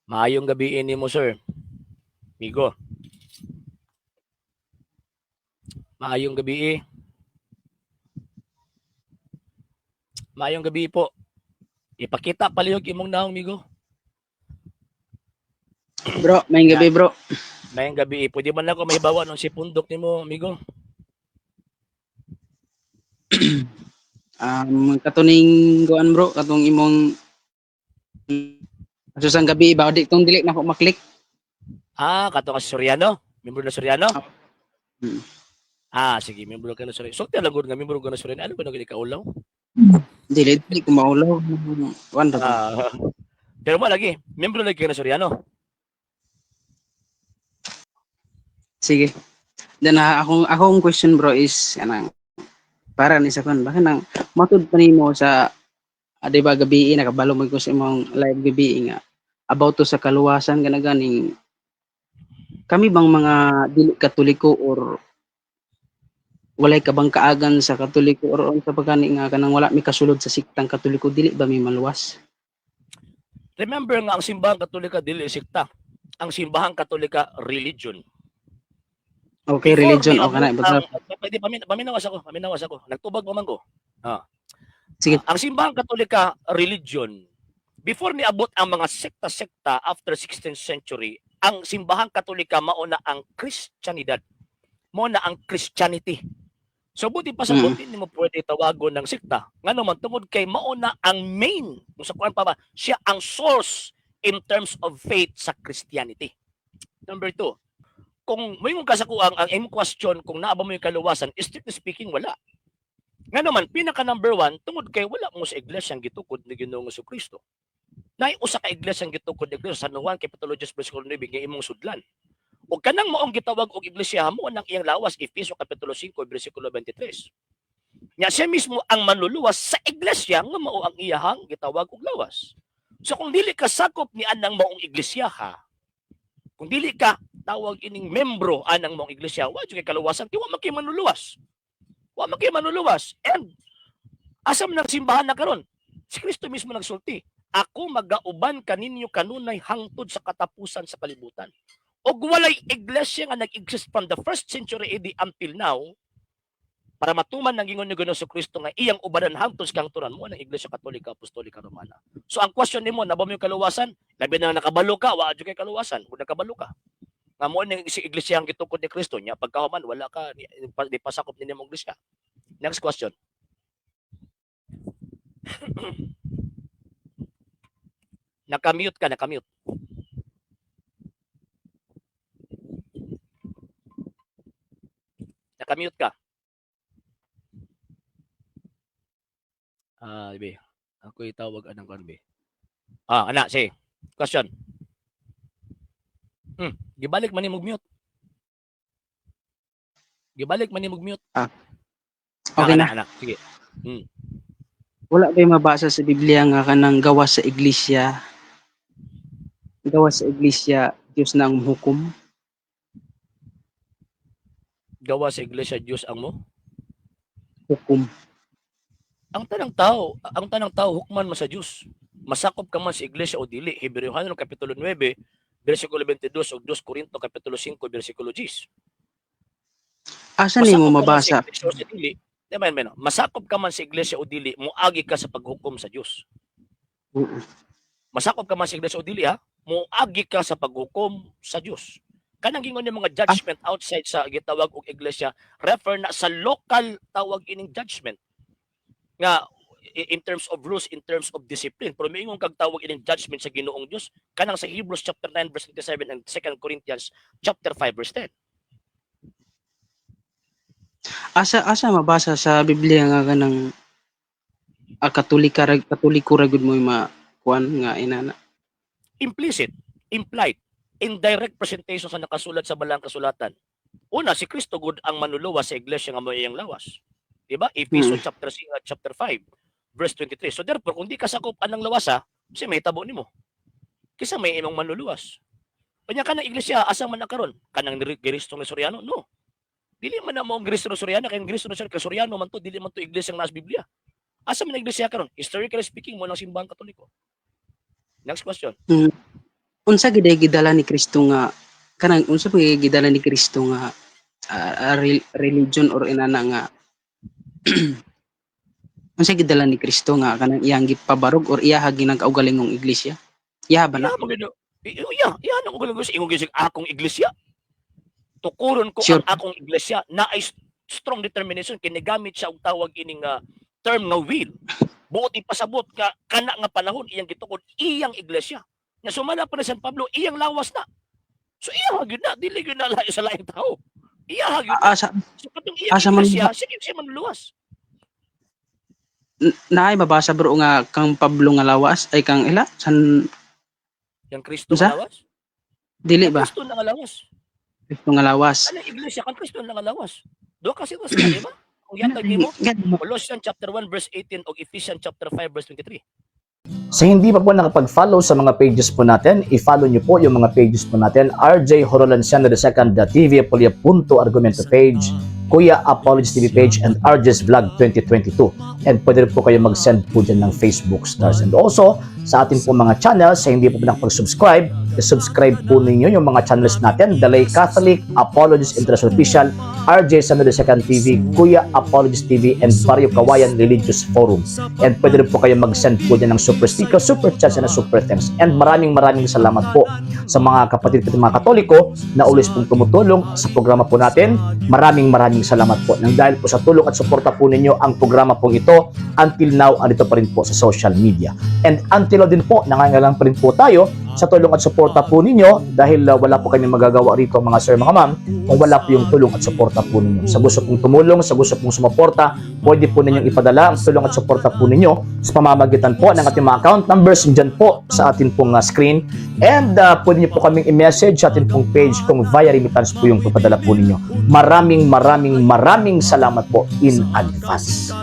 Maayong gabi nimo, sir. Migo. Maayong gabi. Maayong gabi po. Ipakita palihog imong naong, Migo. Bro, maayong gabi, bro. Maayong gabi. Pwede man ako mahibawa nung si pundok nimo, amigo? Katuning kuan, bro, katong imong Susang gabi ba di tong dili na ako maklik. Ah, kato ka si Soriano? Membro na Soriano? Hmm. Ah, sige, membro ka na Soriano. Sulti lang gud nga membro ka na Soriano. Ano ba nang kaulaw? Dili dili ko maulaw. Kuan ra to. Ah. Pero mo lagi, membro lagi ka na Soriano. Sige. Then akong question, bro, is anang para ni sa kuan ba kanang matud pa nimo sa di ba gabi nakabalo mo ko sa imong live gabi nga about to sa kaluwasan kana ganing kami bang mga dili Katoliko or walay ka bang kaagan sa Katoliko or unsa pa gani nga kanang wala mi kasulod sa siktang Katoliko, dili ba mi maluwas? Remember nga ang Simbahang Katolika dili sikta. Ang Simbahang Katolika religion. Okay, Before religion ni o kana abot basta pwede paminawas ako, paminawas ako. Nagtubag pa man ko. Ah. Sige. Ang Simbahang Katolika religion, before niabot ang mga sekta-sekta after 16th century, ang Simbahang Katolika mao na ang Kristiyanidad. Mao na ang Christianity. So buti pa sa buti nimo pwede tawagon ng sekta. Ngano man, tungod kay mao na ang main, kung sa kuan pa ba, siya ang source in terms of faith sa Christianity. Number two, kung moingon ka sa kuang ang imong question kung naa ba mo yung kaluwasan, strictly speaking, wala. Nga naman, pinaka number one, tungod kay wala mo sa iglesia ang gitukod ni Ginoong Kristo. Nay usa ka iglesia ang gitukod ni Kristo sa San Juan Kapitulo 10 versikulo 9 nga imong sudlan. Ug kanang maong gitawag og iglesia mo nang iyang lawas, Efeso Kapitulo 5 versikulo 23. Nya siya mismo ang manluluwas sa iglesia nga mao ang iyahang gitawag og lawas. So kung dili ka sakop ni anang maong iglesia ha, kung dili ka tawag ining membro anang maong iglesia, wa jud kay kaluwasan kay wa man kay manluluwas. Wa man kay manluluwas. And asa man ang simbahan na karon? Si Kristo mismo nagsulti, "Ako magauban kaninyo kanunay hangtod sa katapusan sa kalibutan." Og walay iglesia nga nag-exist from the first century AD until now para matuman ang gingon ni Ginoong Kristo nga iyang ubanan hangtod sa kahangturan mo ng Iglesia Katolika Apostolika Romana. So ang question nimo, na ba mo yung kaluwasan? Labi na nakabalo ka, wa jud kay kaluwasan. Kung nakabalo ka nga mo ning si iglesia ang gitukod ni Kristo nya pagkahuman wala ka di pasakop ni nimong iglesia. Next question. Nakamute ka, nakamute. Nakamute ka. Ah, be. Ako itawag anang kuan, be. Ah, ana, sige. Question. Gibalik man ni mute. Gibalik man ni mute. Ah. Okay ana, na. Ana. Sige. Wala ba mabasa sa Biblia nga kanang gawas sa iglesia Dios na ang hukom? Gawa sa iglesia, Dios ang mo. Hukom. Ang tanang tao hukman man sa Dios. Masakop ka man sa iglesia o dili. Hebreohanon kapitulo 9 versikulo 22 ug 2 Corinto kapitulo 5 versikulo 10. Asa nimo Masakop ka man sa mabasa? Iglesia o sa dili. Di ba, men, masakop ka man sa iglesia o dili, moagi ka sa paghukom sa Dios. Masakop ka man sa iglesia o dili ha, moagi ka sa paghukom sa Dios. Kanang gingon yung mga judgment outside sa gitawag og iglesia, refer na sa local tawag ining judgment. Nga in terms of rules, in terms of discipline. Pero miingon kag tawag ining judgment sa Ginoong Dios, kanang sa Hebrews chapter 9 verse 27 and 2 Corinthians chapter 5 verse 10. Asa mabasa sa Biblia nga kanang Katoliko ra gud mo ma kuan nga inana? Implicit, implied, indirect presentation sa nakasulat sa balang kasulatan. Una, si Kristo gud ang manluluwas sa iglesia nga mo iyang lawas. Di ba? Efeso chapter 6, chapter 5 verse 23. So therefore, kung di ka sakop anang lawasa, si may tabo nimo. Kisa may imong manluluwas. Kanya kanang iglesia asa man na karon? Kanang Kristo ni Soriano? No. Dili man na mo ang Kristo ni Soriano kay ang Kristo ni Soriano kay Soriano man to, dili man to iglesia nga naa sa Biblia. Asa man ang iglesia karon? Historically speaking, mo nang Simbahang Katoliko. Next question. Unsa gid gidala ni Kristo nga kanang unsa pa gid gidala ni Kristo nga religion or inana nga unsa gidala ni Kristo nga kanang iyang gipabarog or iya ginagkaugalingong iglesia? Iya ba na? Iya mo gid. Iya, iya nang ugalingon sa ingon gyud akong iglesia. Tukuron ko ang akong iglesia na ay strong determination kay nagamit siya og tawag ining term nga will. Buot ipasabot nga kana nga panahon iyang gitukod iyang iglesia. Nga sumala pa ni San Pablo, iyang lawas na. So iya gyud na, dili gyud na layo sa laing tao. Iya gyud na. Asa So katong iyang asa man iglesia, sige siya manluluwas. Naay mabasa, bro, nga kang Pablo nga lawas ay kang ila San Yang Kristo Unsa? nga lawas? Dili ba? Kristo na nga lawas. Kristo nga lawas. Anong iglesia kang Kristo na nga lawas? Duha kasi ito sila, di ba? Kung yatag nimo, Colossians chapter 1 verse 18 o Ephesians chapter 5 verse 23. Sa hindi pa po nakapag-follow sa mga pages po natin, i-follow nyo po yung mga pages po natin. RJ Horolanciano II, TV Apolia Punto Argumento page, Kuya Apologies TV page, and RJ's Vlog 2022. And pwede rin po kayo mag-send po dyan ng Facebook stars. And also, sa atin po mga channels, sa hindi po nakapag-subscribe, i-subscribe po ninyo yung mga channels natin. The Lay Catholic, Apologies International Official, RJ Samuel II TV, Kuya Apologies TV, and Barrio Kawayan Religious Forum. And pwede rin po kayo mag-send po dyan ng super sticker, super chats, and super thanks. And maraming maraming salamat po sa mga kapatid ko mga Katoliko na always pong tumutulong sa programa po natin. Maraming maraming salamat po. Nang dahil po sa tulong at suporta po ninyo ang programa pong ito, until now, andito pa rin po sa social media. And until now din po, nangangailangan pa rin po tayo sa tulong at suporta po ninyo dahil wala po kami magagawa rito, mga sir, mga ma'am, kung wala po yung tulong at suporta po ninyo. Sa gusto pong tumulong, sa gusto pong sumuporta, pwede po ninyong ipadala ang tulong at suporta po ninyo sa pamamagitan po ng ating mga account numbers dyan po sa atin pong screen. And pwede niyo po kaming i-message sa atin pong page kung via remittance po yung papadala po ninyo. Maraming maraming maraming salamat po in advance.